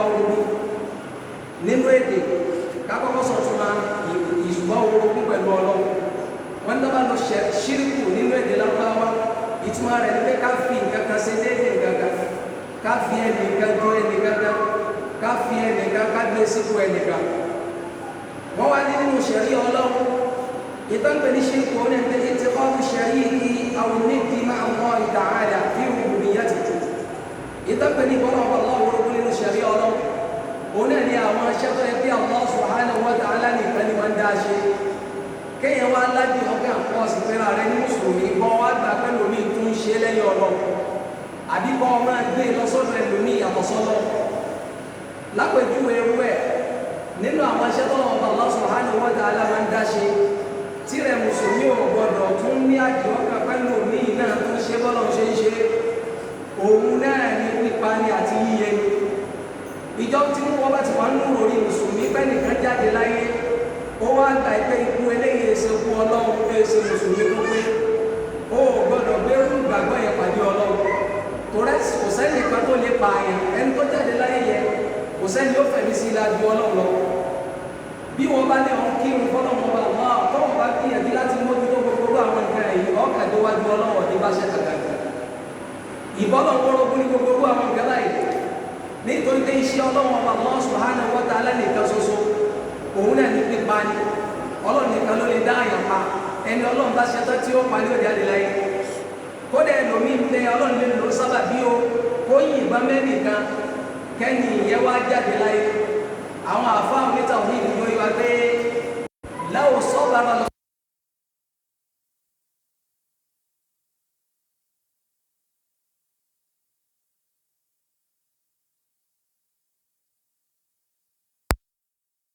bá orogún nínú èdè kákọ́kọ́ sọ tún máa ìwà orogún pẹ̀lú Ọlọ́run. Wọ́n dábà lọ ṣíríkù nínú èdè Lárúbáwá, ìtumọ̀ rẹ̀ ní pé ká fi nǹkan kan ṣe déédéé nǹkan kan, ká fi ẹnìkan jọ ẹnìkan kan, ká fi ẹnìkan ká gbé sípò ẹnìkan. Wọ́n wá ní nínú ṣẹ̀rí Ọlọ́run, ìtànpẹ̀ ní ṣíríkù ó ní ẹgbẹ́ ìtìkọ́tù ṣẹ̀ríkì àwọn onídìí máa mọ ta'ala fi rububiyyatihi. Ìtànpẹ̀ ní ìbọ́lọ̀ ọba orogún nínú ṣẹ̀rí Ọlọ́run, òun náà ní àwọn aṣẹ́ tó yẹ kí Allah subhanahu wa ta'ala nìkan ni wọ́n ń dá ṣe. Kéèyàn wá ládì ọgá nǹkan ọ̀sìn pẹ́ra rẹ ní mùsùlùmí, kọ́ wá gbà pẹ́lú omi tún ṣe lẹ́yìn Ọlọ́run, àbí kọ́ máa gbé lọ́sọ́dọ̀ ẹlòmíì yàtọ̀ sọ́lọ́. Lápèjúwe ewu ẹ̀ nínú àwọn aṣẹ́ tó lọ́wọ́ Allah subhanahu wa ta'ala máa ń dá ṣe, tírẹ̀ mùsùlùmí ò gbọdọ̀ tún ní àdìọ́kàn pẹ́lú omi náà tún ṣe bọ́lọ̀ ṣe ń ṣe, òun náà ní pípa ni àti yíyẹ ni. Ìjọ tí wọ́n bá ti wà nínú orí mùsùlùmí pẹ́ nìkan jáde láyé, ó wá gba ìpè ikú eléyìí ẹsẹ̀ kú Ọlọ́run, ẹsẹ̀ mùsùlùmí tó pé ó gbọ́dọ̀ gbérú ìgbàgbọ́ yẹn pàdé Ọlọ́run. Torí kò sẹ́nìkan tó lè pa àyàn, ẹni tó jáde láyé yẹn kò sẹ́ni ó fẹ̀mí sí ilá ju Ọlọ́run lọ. Bí wọ́n bá ní ọ̀hún kírun fọlọ́run ọba Allah, tọ́wọ́n bá gbìyànjú láti mójútó gbogbo àwọn nǹkan yìí, ọ̀kadéwájú Ọlọ́run ọ̀dí bá ṣe kàkà. Ìbọ́lọ̀ wọ́rọ́gún ní gbogbo àwọn nǹkan láyìí, nítorí pé iṣẹ́ Ọlọ́run ọba Allah subhanahu wa ta'ala nìkan ṣoṣo òun náà ní pípa ni. Ọlọ́run nìkan ló lè dá àyàn pa, ẹni Ọlọ́run bá ṣetán tí ó pa ní òde àdé láyé. Kódà ẹlòmíì ń bẹ Ọlọ́run lè lò sábà bí o kó yìnbọn mẹ́nìkan kẹ́ni ìyẹn wá jáde láyé. Àwọn àfáà mẹ́ta òní ìlú yóò wá pé láwò sọ́ba bá lọ.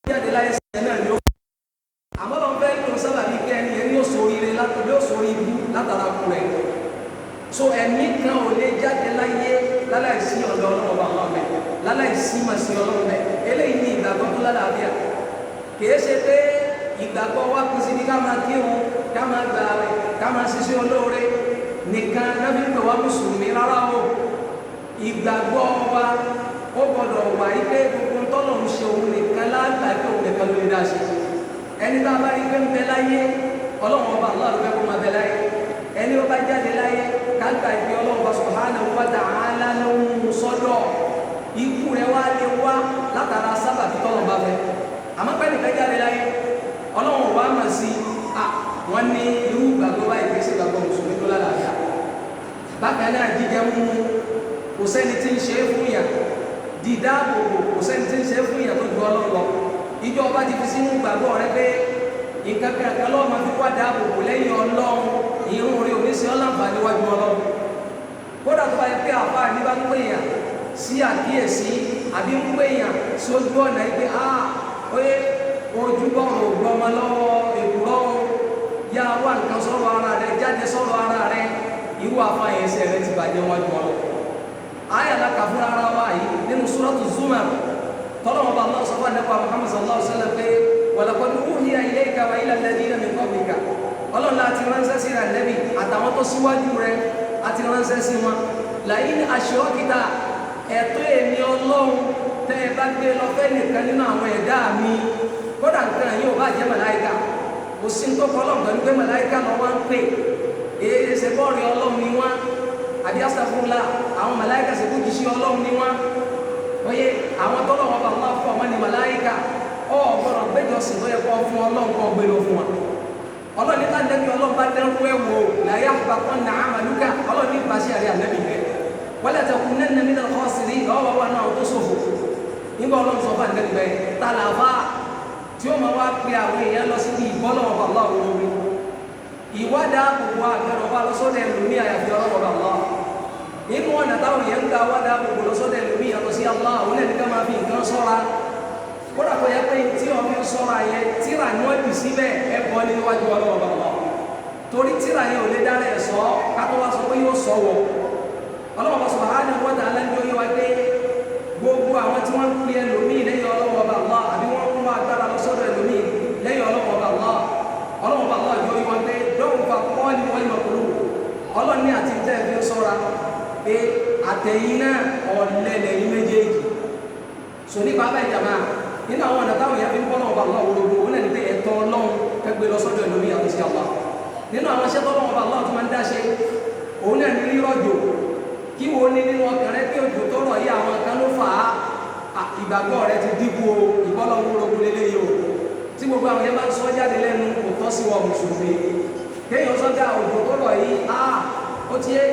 Jáde láyé sẹ́yìn náà ni ó. Àmọ́ lọ́n fẹ́ lò sábà bíi kí ẹni yẹn yóò sọ oríire yóò sọ orí ibú látara kú rẹ̀. So ẹ̀mí kan ò lè jáde láyé láláìsí ọ̀dọ̀ Ọlọ́run ọba àwọn ọmọ ẹ̀, láláìsí mà sí Ọlọ́run bẹ́ẹ̀. Eléyìí ní ìgbàgbọ́ tó lálàáfíà. Kìí ṣe pé ìgbàgbọ́ wa kù sí ní ká máa kírun, ká máa gbààwẹ̀, ká máa ṣiṣẹ́ olóore nìkan nábì ń pè wá mùsùlùmí rárá o. Ìgbàgbọ́ wa ó gbọ́dọ̀ wà yí pé gbogbo ntọ́lọ̀ ń ṣe òun nìkan lágbà pé òun nìkan ló lè dá ṣe. Ẹni tá a bá rí pé ń bẹ láyé, Ọlọ́run ọba Allah ló fẹ́ kó máa bẹ láyé. Ẹni ó bá jáde láyé, ká gbà pé Ọlọ́run ọba subhanahu wa ta'ala ló ń mú sọ́dọ̀. Ikú rẹ̀ wá lè wá látara sábàbí tọ́lọ̀ bá fẹ́. Àmọ́ pé nìkan jáde láyé, Ọlọ́run ọba mà sí à wọ́n ní irú ìgbàgbọ́ báyìí kì í ṣe ìgbàgbọ́ mùsùlùmí tó lálàáfíà. Bákan náà jíjẹ mímu kò sẹ́ni tí ń ṣe é fún yàn, dídáàbòbò kò sẹ́ni tí ń ṣe é fún yàn tó ju Ọlọ́run lọ. Ìjọ ọba ti fi sínú ìgbàgbọ́ rẹ pé nǹkan kankan lọ́wọ́ máa fi wá dáàbòbò lẹ́yìn Ọlọ́run, irun rẹ ò ní ṣe ọ́ láǹfààní wájú Ọlọ́run. Kódà tó bá yẹ pé àfa ní bá ń pè yàn sí àkíyèsí àbí ń pè yàn sójú ọ̀nà yìí pé a oye ojúbọ ògbọmọ lọ́wọ́ èkúrọ́ o, yá wá nǹkan sọ̀rọ̀ ara rẹ, jáde sọ̀rọ̀ ara rẹ, irú àfa yẹn ṣe rẹ ti bàjẹ́ wájú Ọlọ́run. Aya la ka fúnra ara wa yìí nínú Suratu Zumar, tọ́lọ́wọ́n bá Allah sọ́fà nípa Muhammad sallallahu alaihi wa sallam pé walaqad uhiya ilayka wa ila alladhina min qablika. Ọlọ́run láti ránṣẹ́ sí rẹ̀ nẹ́bì àtàwọn tó síwájú rẹ̀ àti ránṣẹ́ sí wọn. La'in ashrakta, ẹ̀tọ́ èmi Ọlọ́run tẹ́ ẹ bá gbé lọ fẹ́ nìkan nínú àwọn ẹ̀dá mi, kódà nǹkan yóò bá jẹ́ màláìka, kò sí tó kọ́ Ọlọ́run pẹ̀lú pé màláìka lọ wá ń pè é ṣe bọ́ọ̀rì Ọlọ́run ni wọ́n, àbí astagfirullah àwọn màláìka ṣe kó jíṣẹ́ Ọlọ́run ni wọ́n. Oye àwọn tọ́lọ́wọ́n bá wọ́n fún ọmọ ní màláìka, ọ gbọ́dọ̀ gbẹ́jọsìn tó yẹ kó fún Ọlọ́run kó gbé lọ fún wọn. Ọlọ́run níta nẹ́bí Ọlọ́run bá dẹ́rù ẹ̀ wò láyé àpapọ̀ nà àmàlúkà, Ọlọ́run ní ìpàṣẹ àrẹ ànẹ́bí rẹ̀. Wala takunanna minal khasirin, ọwọ́ wà náà tó ṣòfò. Nígbà Ọlọ́run sọ fún ànẹ́bí bẹ́ẹ̀ tàlàfà tí ó máa wá pe àwọn èèyàn lọ sí ìbọ́lọ́wọ́ bá Allah wọ́n ìwádà gbogbo àgbẹ̀rọ̀ wa lọ́sọ́dẹ̀ ẹlòmí àyàfi ọlọ́wọ́ bá Allah. Nínú ọ̀nà táwọn èèyàn ń ga wádà gbogbo lọ́sọ́dẹ̀ ẹlòmí yàtọ̀ sí Allah, òun náà ní ká máa fi nǹkan sọ́ra. Kódà kó yẹ pé tí ọmọ ń sọ́ra yẹn tíra ni wọ́n dì síbẹ̀ ẹ bọ́ níwájú ọlọ́wọ́ bá Allah. Torí tíra yẹn ò lè dára ẹ̀ sọ, kátó wá sọ pé yóò sọ wọ̀. Ọlọ́wọ́ bá subhanahu wa ta'ala ń yọ wá pé gbogbo àwọn tí wọ́n ń pe ẹlòmíì lẹ́yìn ọlọ́wọ́ bá Allah àbí wọ́n ń wá agbára lọ́sọ́dọ̀ ẹlòmíì lẹ́yìn ọlọ́wọ́ bá Allah, ọlọ́wọ́ bá Allah yọ wá pé dọ́wọ́ fa kọ́ọ̀lì wọ́n yọ kúrú. Ọlọ́run ní àti tẹ́ ẹ fi ń sọ́ra pé àtẹ̀yìn náà ọ̀lẹ lẹ́yìn méjèèjì. So nípa abẹ́ ìjàmbá nínú àwọn ọ̀nà táwọn èèyàn fi ń bọ́ lọ́wọ́ bá Allah worogun òun náà ní pé ẹ̀tọ́ Ọlọ́run kẹgbẹ́ lọ sọ́dọ̀ ẹlòmíì yàtọ̀ sí Allah. Nínú àwọn iṣẹ́ tọ́lọ́wọ́ bá Allah tó máa ń dá ṣe òun náà ní rírọ̀jò. Kí wo ní nínú ọkàn rẹ pé òjò tó rọ̀ yí àwọn kan ló fà á, ìgbàgbọ́ rẹ ti dínkù o, ìbọ́lọ̀ worogun lélẹ́yìí o. Tí gbogbo àwọn yẹn bá ń sọ jáde lẹ́nu kò tọ́ sí wọn mùsùlùmí. Kéèyàn sọ́jà òjò tó rọ̀ yìí á ó ti yé,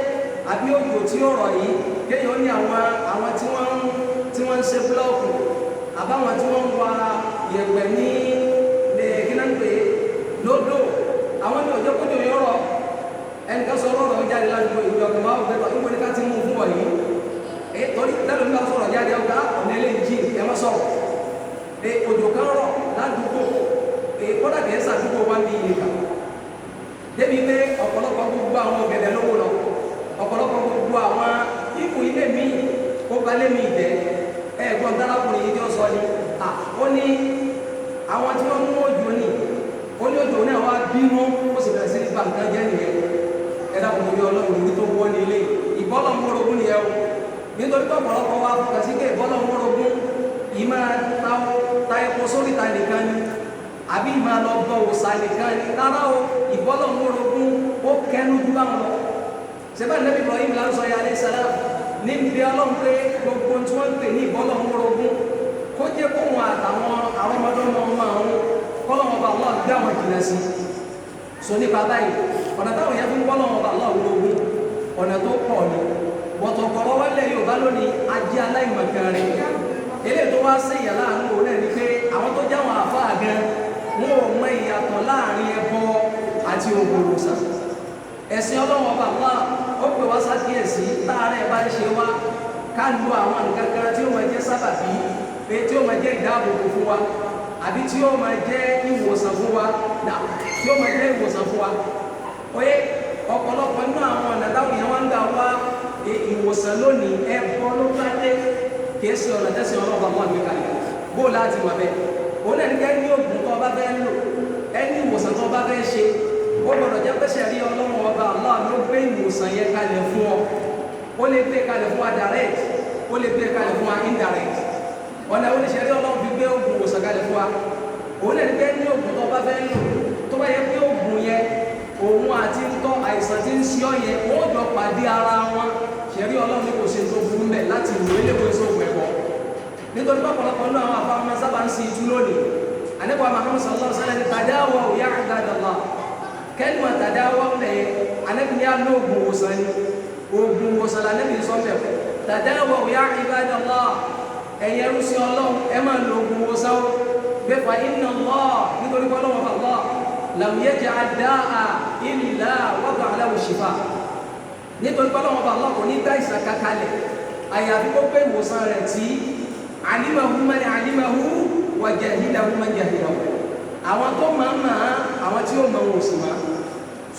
àbí òjò tí ó rọ̀ yìí kéèyàn ní àwọn tí wọ́n ń ṣe búlọ́ọ̀kù àbáwọn tí wọ́n ń wa yẹ̀pẹ̀ ní kínáńpé lódò, àwọn ní òjò kójò yóò rọ̀. Ẹnìkan sọ ọ̀rọ̀ jáde ládùúgbò ìlú ọkàn máa wò pé ìwé ní ká ti mú fún ọ yìí. Torí tẹ́lẹ̀ nígbà sọ̀rọ̀ jáde ọ̀gá ọ̀nà eléyìí ẹ má sọ̀rọ̀. Òjò kan rọ̀ ládùúgbò, kódà kìí sàdúgbò wá ní ilé kan. Débi pé ọ̀pọ̀lọpọ̀ gbogbo àwọn ọ̀gẹ̀dẹ̀ lówó lọ, ọ̀pọ̀lọpọ̀ gbogbo àwọn ipò ilé mi ó balẹ̀ mi jẹ́. Ẹ̀gbọ́n dárákùnrin yìí tí ó sọ ni, ó ní àwọn tí wọ́n mú òjò ní, ó ní òjò náà wá bínú ó sì bẹ̀rẹ̀ sí ní bàǹkan jẹ́ nìyẹn. Ẹ dákun torí Ọlọ́run ní tó wọ́ ní ilé ìbọ́lọ̀ ń wórogún nìyẹn o. Nítorí pé ọ̀pọ̀lọpọ̀ wa fọkàn sí pé ìbọ́lọ̀ ń wórogún ìmọ̀ ta epo sóríta nìkan ni, àbí ìmọ̀ lọ bọ òòṣà nìkan ni. Rárá o, ìbọ́lọ̀ ń wórogún ó kẹnu jù báwọn lọ. Sẹ́bà Nẹ́bí Ibrahim là ń sọ ya alayhi salam níbi Ọlọ́run pé gbogbo tí wọ́n ń pè ní ìbọ́lọ̀ ń wórogún kó jẹ́ kóhun àtàwọn àrọ́mọdọ́mọ ọmọ àwọn kọ́lọ́wọ́n bá Allah gbé àwọn jìnnà sí. So nípa báyìí ọ̀nà táwọn yẹn fi ń bọ́lọ́wọ́n bá Allah wórogún ọ̀nà tó pọ̀ ni. Bọ̀tọ̀ kọ̀rọ̀ wálẹ̀ Yorùbá lónìí ajé aláìmọ̀kan rẹ̀. Eléyìí tó wá sí ìyà láàánú òun náà ni pé àwọn tó jáwọn àfáà gan wọn ò mọ ìyàtọ̀ láàrin ẹbọ àti ògùn òòṣà. Ẹ̀sìn Ọlọ́run ọba Allah ó pè wá sákìyèsí táàrẹ̀ bá ń ṣe wá ká lu àwọn nǹkan kan tí ó máa jẹ́ sábàbí pé tí ó máa jẹ́ ìdáàbòbò fún wa àbí tí ó máa jẹ́ ìwòsàn fún wa, tí ó máa jẹ́ ìwòsàn fún wa. Oye, ọ̀pọ̀lọpọ̀ nínú àwọn ọ̀nà táwọn èèyàn wá ń gbà wá ìwòsàn lónìí ẹbọ ló bá dé, kìí ṣe ọ̀nà tẹ́sí Ọlọ́run bá wà gbé kalẹ̀. Bó láti wà bẹ́ẹ̀ òun náà ní kẹ́ ní oògùn tó bá fẹ́ lò, ẹni ìwòsàn tó bá fẹ́ ṣe, ó gbọ́dọ̀ jẹ́ pé ṣẹ̀rí Ọlọ́run ọba Allah ló gbé ìwòsàn yẹn kalẹ̀ fún ọ. Ó lè gbé kalẹ̀ fún wa direct, ó lè gbé kalẹ̀ fún wa indirect. Ọ̀nà oníṣẹ̀rí Ọlọ́run fi gbé oògùn ìwòsàn kalẹ̀ fún wa. Òun náà ní kẹ́ ní oògùn tó bá fẹ́ lò, tó bá yẹ pé oògùn yẹn òun àti ńtọ́ àìsàn tí ń ṣe ọ́ yẹn wọ́n jọ pàdé ara wọn. Ṣẹ̀rí Ọlọ́run ní kò ṣe tó burú mẹ́ láti ìlú eléwo ìṣòwò ẹ̀kọ́. Nítorí pọ̀pọ̀lọpọ̀ nínú àwọn afáwọn sábà ń sin ìtú lónìí. Ànábì Muhammad sallallahu alaihi wasallam ní tadawaw ya ibadallah. Kẹ́lìmọ̀ tadawaw lẹ̀ Ànábì ní àlọ́ ògùn òwòsàn ni. Ògùn òwòsàn lànàbì sọ mẹ́. Tadawaw ya ibadallah. Ẹ̀yin ẹrú sí Ọlọ́run ẹ máa lo ògùn òwòsàn o. Bẹ́ẹ̀ fa inna Allah nítorí pé Ọlọ́run Allah lam yaj'al da'a illa wada'a lahu shifa. Nítorí pé Ọlọ́run Allah kò ní dá ìsàn kankalẹ̀ àyàfi kó pé ìwòsàn rẹ̀ tí alimahu man alimahu wa jahilahu man jahilahu. Àwọn tó máa ń máa àwọn tí ó máa ń wòsàn máa.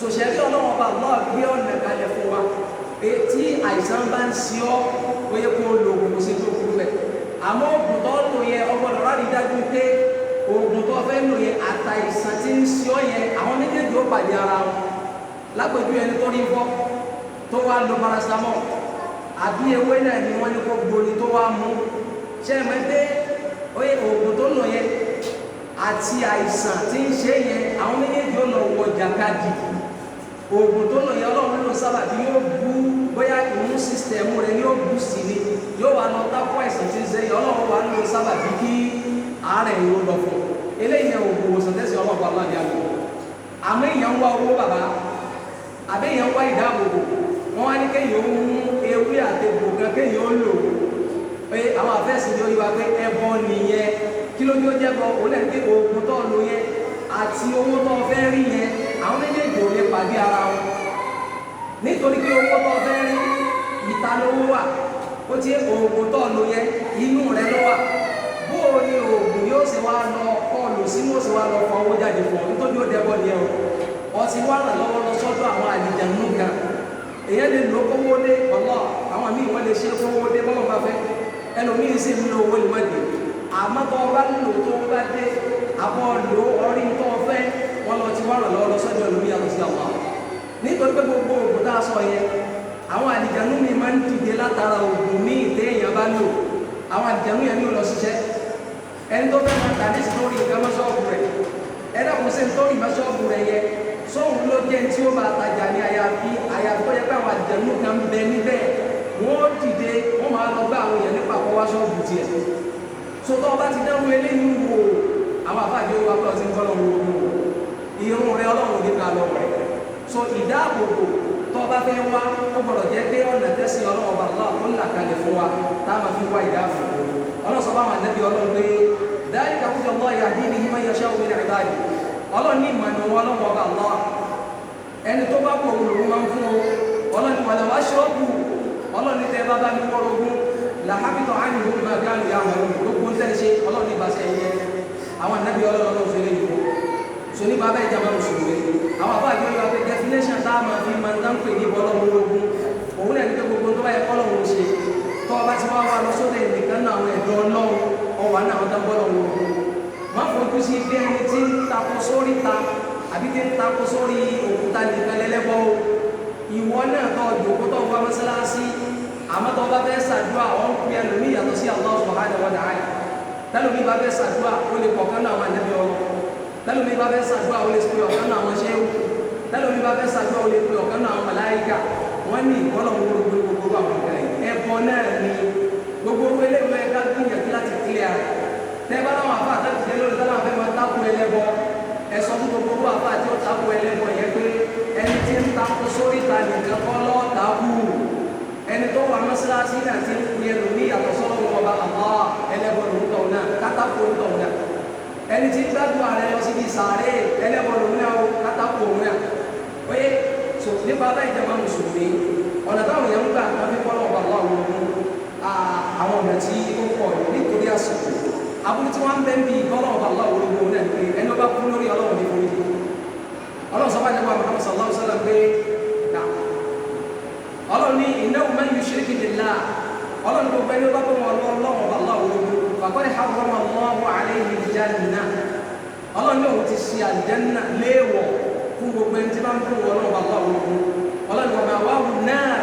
Sòṣèlú Ọlọ́run ọba Allah gbé ọ̀nà kalẹ̀ fún wa pé tí àìsàn bá ń ṣe ọ́ ó yẹ kó lo oògùn kó sí tó kú mẹ́. Àmọ́ oògùn tó lò yẹ ọgbọ́dọ̀ rárí dájú pé oògùn tó fẹ́ lò yẹ àtàìsàn tí ń ṣe ọ́ yẹn àwọn méjèèjì ó pàdé ara wọn. Lápèjú ẹni tó rí fọ́ tó wá lo paracetamol àbí ewé náà ni wọ́n ní kó gbóni tó wá mú. Ṣé ẹ mọ̀ pé oye oògùn tó lò yẹn àti àìsàn tí ń ṣe yẹn àwọn méjèèjì ó lọ wọ jàkadì. Oògùn tó lò yẹn Ọlọ́run ló sábà bí yóò bú bóyá immune system rẹ yóò bú sí ni yóò wá lọ dákú àìsàn tí ń ṣe yẹn Ọlọ́run wá ló sábà bí kí àárẹ̀ yóò lọ fún. Eléyìí yẹn oògùn òwòsàn tẹ̀sí Ọlọ́run bá lọ́ọ̀dì àlọ́. Àmọ́ èèyàn ń wá owó bàbá àbí èèyàn ń wá ìdáàbòbò wọ́n wá ní kéèyàn ó mú ewé àtegbò kan kéèyàn ó lò pé àwọn àfẹ́sìn ni ó yí wa pé ẹbọ nìyẹn. Kí ló ní ó jẹ́ bọ? Òun náà ní pé oògùn tó lò yẹn àti owó tó fẹ́ rí yẹn àwọn méjèèjì ò lè pàdé ara wọn. Nítorí pé owó tó fẹ́ rí ìta lówó wà, ó ti oògùn tó lò yẹn inú rẹ ló wà. Bó o ní oògùn yóò ṣe wá lọ kọlù sínú ó ṣe wá lọ fọ owó jáde fún ọ nítorí ó dẹbọ nìyẹn o. Ọtí wà ràn lọ́wọ́ lọ sọ́dọ̀ àwọn àlìjànú kan. Èyàn lè lò kówó dé ọlọ́ àwọn míì wọ́n lè ṣe kówó dé bọ́lọ̀ bá fẹ́. Ẹlòmíì sì ń lo owó lè má dé. Àmọ́ tó o bá lò tó o bá dé àbọ̀ lò ọrí tó o fẹ́ wọ́n lọ ti wà ràn lọ́wọ́ lọ sọ́dọ̀ ẹlòmíì yàtọ̀ sí àwọn. Nítorí pé gbogbo oògùn tá a sọ yẹn àwọn àlìjànú mi máa ń dìde látara oògùn míì téèyàn bá lò. Àwọn àjẹmú yẹn ní lọ ṣiṣẹ́. Ẹni tó fẹ́ máa tà ní sítórí nǹkan mọ́ṣọ́ọ̀bù rẹ̀, ẹ dákun sí nítorí mọ́ṣọ́ọ̀bù rẹ̀ yẹ sóhun ló jẹ́ tí ó máa tajà ní àyàfi àyàfi tó yẹ pé àwọn àjẹmú kan ń bẹ níbẹ̀, wọ́n dìde wọ́n máa lọ bá àwọn èèyàn nípa àkọ́wá ṣọ́ọ̀bù tiẹ̀. So tó o bá ti dánwó eléyìí wò, àwọn àfáàjọ wa pé ọtí ń kọ́ lọ́wọ́ owó irun rẹ Ọlọ́run nípa lọ́wọ́ rẹ. So ìdáàbòbò tó o bá fẹ́ wá, ó gbọ́dọ̀ jẹ́ pé ọ̀nà tẹ́sí Ọlọ́run ọba Allah tó ń là kalẹ̀ fún wa tá a máa fi wá ìdáàbòbò. Ọlọ́run sọ fáwọn ànábì Ọlọ́run pé dhalika huda Allah yahdi bihi man yasha'u min ibadihi. Ọlọ́run ní ìmọ̀nà wọn Ọlọ́run ọba Allah, ẹni tó bá kọ̀ òun lòun máa ń fún o. Ọlọ́run walaw ashraku, Ọlọ́run ní tẹ́ bá bá mi wọ́rọ̀gún làhábìtọ̀ ánìhùn máa gáàlù yà wọ́n gbogbo ń tẹ́ ṣe Ọlọ́run ní ìbáṣẹ yẹn. Àwọn ànábì Ọlọ́run Ọlọ́run ṣe lè yìí so ní bàbá ìjàmbá mùsùlùmí, àwọn àbá àjọ yóò wá pé definition tá a máa fi máa ń dánpè ní bọ́lọ́run lógún, òun náà ní pé gbogbo tó bá yẹ kọ́lọ́run ṣe, tó o bá ti wá wá lọ sóde nìkan náà àwọn ẹ̀dọ́ Ọlọ́run ọwà náà wọ́n dá bọ́lọ́run lógún. Má fojú sí bí ẹni tí ń takò sórí ta àbí tí ń takò sórí òkúta nìkan lẹ́lẹ́bọ́ o. Ìwọ náà tó jòkó tó wá mọ́sálásí, àmọ́ tó bá fẹ́ ṣàdúrà ọ̀ ń pè ẹlòmíì yàtọ̀ sí Allah subhanahu wa ta'ala. Tẹ́lómi bá fẹ́ ṣàdúrà ó lè kọ̀ọ̀kan náà àwọn ànábì Ọlọ́run. Tẹ́lómi bá fẹ́ ṣàdúrà ó lè pe ọ̀kan náà àwọn ṣéwù. Tẹ́lómi bá fẹ́ ṣàdúrà ó lè pe ọ̀kan náà àwọn màláíkà. Wọ́n ní ìbọ́lọ̀ gbogbo gbogbo àwọn ọ̀gá yìí. Ẹbọ náà ni gbogbo owó eléyìí ẹ̀ka gbìyànjú láti clear. Tẹ́ bá láwọn àfa àtàkùn ṣe lórí táwọn afẹ́ máa takò ẹlẹ́bọ. Ẹ sọ fún gbogbo owó àfa àti ó takò ẹlẹ́bọ yẹn pé ẹni tí ń takò sórí ta nìkan kọ́ lọ́ọ́ takò. Ẹni tó wà mọ́sálásí náà ti ń pe ẹlòmíì yàtọ̀ sọ́lọ́run ọba Allah ẹlẹ́bọ lòún tọ̀ náà kátàkó ń tọ̀ náà. Ẹni tí ń gbádùn ààrẹ lọ síbi sàárè ẹlẹ́bọ lòún náà kátàkó òun náà. Oye so nípa bá ìjọba mùsùlùmí, ọ̀nà táwọn èèyàn ń gbà wọ́n fi kọ́lọ́ ọba Allah òun àwọn ọ̀nà tí ó pọ̀ nítorí àsìkò. Aburú tí wọ́n ń bẹ́ ń bi kọ́lọ́ ọba Allah òun náà ni pé ẹni ó bá kú lórí Ọlọ́run ní forí. Ọlọ́run sọ fún àjẹmọ́ Muhammad sallallahu alaihi wasallam pé Ọlọ́run ní innahu man yushrik billah, Ọlọ́run gbogbo ẹni ó bá bọ́ wọn Ọlọ́run ọba Allah òun faqad harrama Allahu alayhi al-jannah. Ọlọ́run ní òun ti ṣe àlùjánnà léèwọ̀ fún gbogbo ẹni tí bá ń fún Ọlọ́run ọba Allah òun. Ọlọ́run wa ma'wahu an-nar,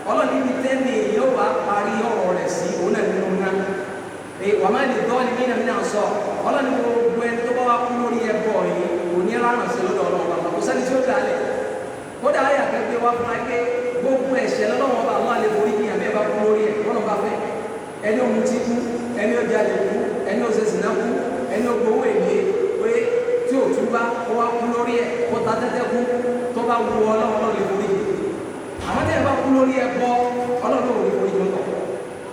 Ọlọ́run níbi tẹ́ni yóò wá parí ọ̀rọ̀ rẹ̀ sí òun náà nínú náà. Wa ma lidh-dhalimina min ansar, Ọlọ́run gbogbo ẹni tó bá wá kú lórí ẹbọ yìí kò ní rárán sí lọ́dọ̀ Ọlọ́run ọba, kò sẹ́ni tí ó dalẹ̀. Kódà ayà kẹgbẹ́ wá fún wa pé gbogbo ẹ̀ṣẹ̀ lọ́wọ́ ọba Allah lè forí yìnyín àbẹ́ bá kú lórí ẹ̀ wọ́n bá fẹ́. Ẹni ó mutí kú, ẹni ó jalè kú, ẹni ó ṣe sìná kú, ẹni ó gbowó èlé pé tí ò túbá ó wá kú lórí ẹ̀ kó ta tẹ́tẹ́ kú, tó bá wu Ọlọ́run lè forí yìí. Àmọ́ tẹ́ ẹ bá kú lórí ẹ bọ́ Ọlọ́run ò lè forí yìí lọ.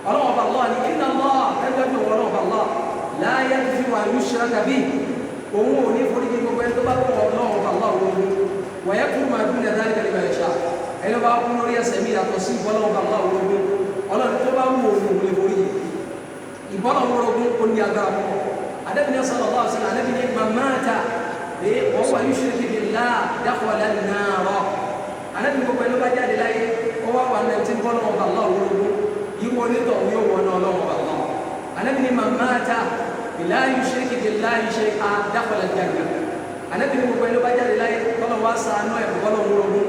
Ọlọ́run ọba Allah ni inna Allah ẹgbẹ́ bí Ọlọ́run ọba Allah la yaghfiru an yushraka bihi, òun ò ní forí yìí gbogbo ẹni tó bá kú Ọlọ́run ọba Allah òun wa yaghfiru ma duna dhalika liman yasha. Ẹni bá kú lórí ẹsẹ̀ mi yàtọ̀ sí ìbọ́lọ́run ọba Allah òun Ọlọ́run tó bá wù òun ò lè forí yìí. Ìbọ́lọ́run orogún ó ní agbára púpọ̀. Ànábì sallallahu alaihi wasallam, Ànábì ní man mata wa huwa yushriku billahi dakhala an-nar. Ànábì gbogbo ẹni bá jáde láyé ó wá wà ní ẹni tí ń bọ́ lọ́wọ́ Allah orogún, irú onítọ̀ yóò wọ náà lọ́wọ́ Allah. Ànábì ní man mata la yushriku billahi shay'an dakhala al-jannah. Ànábì ní gbogbo ẹni bá jáde láyé kọ́lọ́ wá sànú ẹ̀ bọ́ lọ́wọ́ orogún,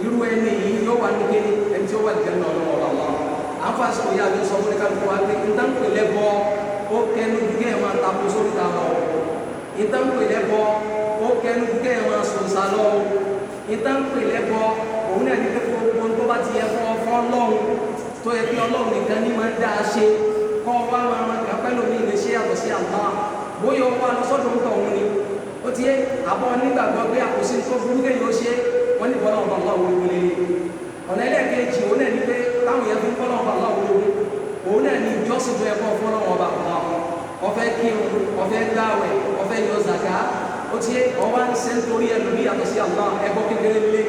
irú ẹni yìí yóò wà ní kéde ẹni tí ó wà jẹ́ náà lọ́wọ́ Allah. Àǹfààní òye àjọ sọ fún kálukú wa pé ìtànkù lẹ́bọ ó kẹnu dúkẹ́ ẹ̀ máa tako sórí ta lọ. Ìtànkù lẹ́bọ ó kẹnu dúkẹ́ ẹ̀ máa sòsà lọ. Ìtànkù lẹ́bọ òun náà ní pé gbogbo tó bá ti yẹ fún ọfọ́ Ọlọ́run tó yẹ kí Ọlọ́run nìkan ní máa ń dá a ṣe kọ́ wa máa máa kà pẹ́ lómi lè ṣe yàtọ̀ sí Allah. Bóyá o wà lọ sọ́dọ̀ ń tọ̀ òun ni ó ti yẹ àbọ̀ nígbàgbọ́ pé àkóso tó burú kéèyàn ó ṣe wọ́n ní bọ́lá ọba Allah òun lè ọ̀nà ẹlẹ́ẹ̀kejì òun náà ní pé táwọn èèyàn fi ń kọ́ lọ́wọ́ Allah òun òun náà ní ìjọsìn tó yẹ kọ́ fọ́lọ́wọ́ ọba Allah. Ọfẹ́ kírun, ọfẹ́ gbààwẹ̀, ọfẹ́ yọ zàká, ó ti yẹ ọwá ń ṣe nítorí ẹlòmíì yàtọ̀ sí Allah ẹbọ kékeré lé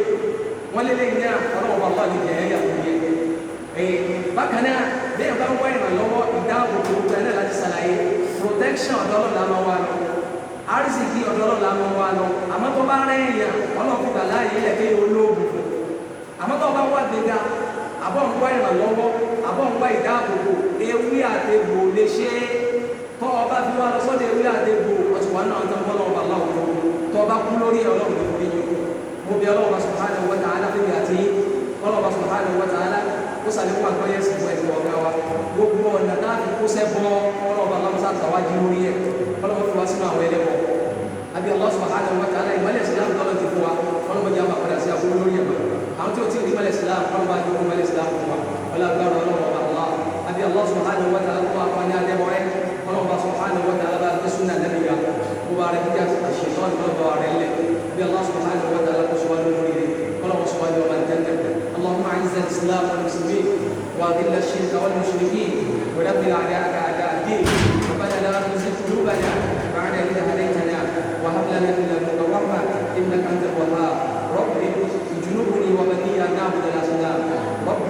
wọ́n lé lẹ́yìn náà ọlọ́wọ́ Allah lè jẹ́ ẹ̀yà tó yẹ. Bákan náà bẹ́ẹ̀ bá ń wá ìrànlọ́wọ́ ìdáàbòbò gbogbo ẹ̀ náà láti ṣàlàyé protection ọ̀dọ́ Ọlọ́run la máa wá lọ, arísìkí ọ̀dọ́ Ọlọ́run la máa wá lọ. Àmọ́ tó bá rẹ̀ èèyàn Ọlọ́run fún gbàlá yìí lẹ̀ kéèyàn olóògùn fún. Àmọ́ tó bá wá gbéga àbọ̀ ń wá ìrànlọ́wọ́ àbọ̀ ń wá ìdáàbòbò ewé àtegbò lè ṣe é. Tọ́ ọba fi wá lọ sọ́dọ̀ ewé àtegbò ọtí wà náà tán bọ́lá ọba aláwọ̀ tọ́ ọba kú lórí Ọlọ́run ní forí yìí. Mo bí Ọlọ́run subhanahu wa ta'ala fún mi àti Ọlọ́run subhanahu wa ta'ala ó Ó sàlékún àgbọ́yé sí fún ẹ̀sìn ọ̀gá wa. Gbogbo ọ̀nà náà fi kó sẹ́bọ̀ ọlọ́ọ̀bà aláwọ̀sá àtàwájú lórí ẹ̀. Ọlọ́wọ́ fi wá sínú àwọn ẹlẹ́bọ̀. Àbí Allah subhanahu wa ta'ala ìmọ̀lẹ̀ Islam tọ́lọ̀ ti fún wa. Ọlọ́mọdé àwọn àpàdà sí àbúrò lórí ẹ̀mọ́. Àwọn tí ó ti rí ìmọ̀lẹ̀ Islam ọlọ́mọdé àjọ ìmọ̀lẹ̀ Islam fún wa. Ọlọ́gbàrá ọlọ́mọba Allah. Àbí Allah subhanahu wa ta'ala kó apá ní adẹ́bọ̀rẹ́. Ọlọ́mọba subhanahu wa ta'ala bá gbé súnà lẹ́nu ya. Kó bá rẹ̀ jíjà àṣetọ́ ìmọ̀lọ́bọ̀ rẹ̀ lẹ̀. Àbí Allah subhanahu wa ta'ala kó sọ wá lórí rẹ̀. Ọlọ́mọ sọ wá ní ọmọ àjẹ́ndẹ̀. اللهم اعز الاسلام والمسلمين واذل الشرك والمشركين ودمر اعداءك اعداء الدين. ربنا لا تزغ قلوبنا بعد إذ هديتنا وهب لنا من لدنك رحمة إنك أنت الوهاب. رب اجنبني وبني أن نعبد الأصنام. رب